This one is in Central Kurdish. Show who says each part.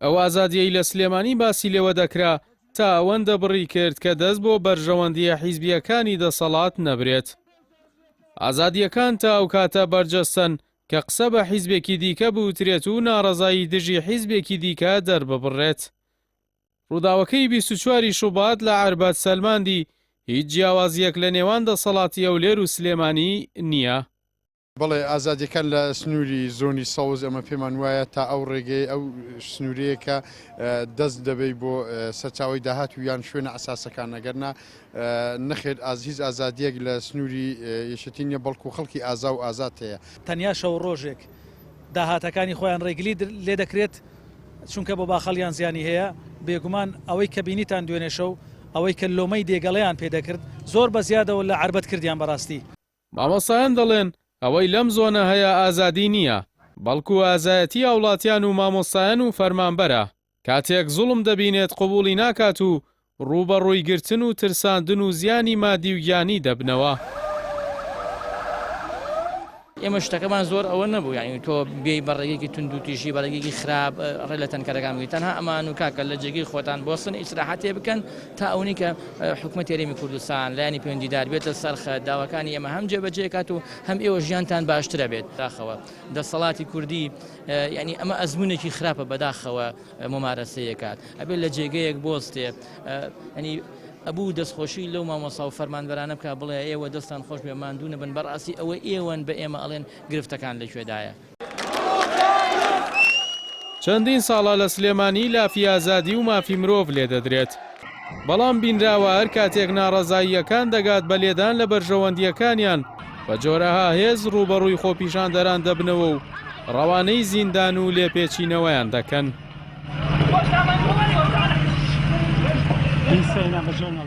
Speaker 1: ئەو ئازادییەی لە سلێمانی باسی لێوە دەکرا تا ئەوەندە بڕی کرد کە دەست بۆ بەرژەوەندییە حیزبییەکانی دەسەڵات نەبرێت. ئازادییەکان تا ئەو کاتە بەرجەستەن کە قسە بە حیزبێکی دیکە بوترێت و ناڕەزایی دژی حیزبێکی دیکە دەرببڕرێت. ڕووداوەکەی 24 ی شوبات لە عەربەت سەلماندی هیچ جیاوازییەک لە نێوان دەسەڵاتی هەولێر و سلێمانی نییە.
Speaker 2: بەڵێ ئازادیەکان لە سنووری زۆنی سەوز ئەمە پێمان وایە تا ئەو ڕێگەی ئەو سنوورەیە کە دەست دەبەی بۆ سەرچاوەی داهات و یان شوێنە ئەساسەکان ئەگەرنا نەخێر ئاز هیچ ئازادیەک لە سنووری یەکێتی نیە بەڵکو خەڵکی ئازا و ئازاد هەیە.
Speaker 3: تەنیا شەو ڕۆژێک داهاتەکانی خۆیان ڕێگری لێ دەکرێت چونکە بۆ باخەڵیان زیانی هەیە، بێگومان ئەوەی کە بینیتان دوێنێ شەو ئەوەی کە لۆمەی دێگەڵەیان پێ دەکرد زۆر بە زیادەوە لە عەربەت کردیان بەڕاستی.
Speaker 1: مامۆستایان دەڵێن، ئەوەی لەم زۆنە هەیە ئازادی نییە، بەڵکو ئازایەتی هاوڵاتیان و مامۆستایان و فەرمانبەرە، کاتێک زوڵم دەبینێت قبوڵی ناکات و ڕووبەڕووی گرتن و ترساندن و زیانی مادی و گیانی دەبنەوە.
Speaker 4: ئێمە شتەکەمان زۆر ئەوە نەبوو یانی تۆ بێی بە ڕێگەیەکی توندوتیژی بە ڕێگەیەکی خراپ ڕێ لە تەنکەرەکان بگری تەنها ئەمان و کاکە لە جێگەی خۆتان بۆستن ئیسراحەتێ بکەن تا ئەونی کە حکومەت هەرێمی کوردستان لایەنی پەیوەندیدار بێتە سەر خەت داواکانی ئێمە هەم جێبەجێ کات و هەم ئێوە ژیانتان باشترە بێت داخەوە دەسەڵاتی کوردی یعنی ئەمە ئەزمونێکی خراپە بەداخەوە ممارەسەیەکات ئەبێت لە جێگەیەک بۆستێ ینی ئەبوو دەستخۆشی لەو مامۆسا و فەرمانبەرانە بکا بڵێ ئێوە دەستان خۆش بێ ماندوو نەبن بەڕاستی ئەوە ئێوەن بە ئێمە ئەڵێن گرفتەکان لە کوێدایە.
Speaker 1: چەندین ساڵە لە سلێمانی لافی ئازادی و مافی مرۆڤ لێدەدرێت، بەڵام بینراوە هەر کاتێک ناڕەزاییەکان دەگات بە لێدان لە بەرژەوەندییەکانیان بە جۆرەها هێز ڕووبەڕووی خۆپیشاندەران دەبنەوە و ڕەوانەی زیندان و لێپێچینەوەیان دەکەن.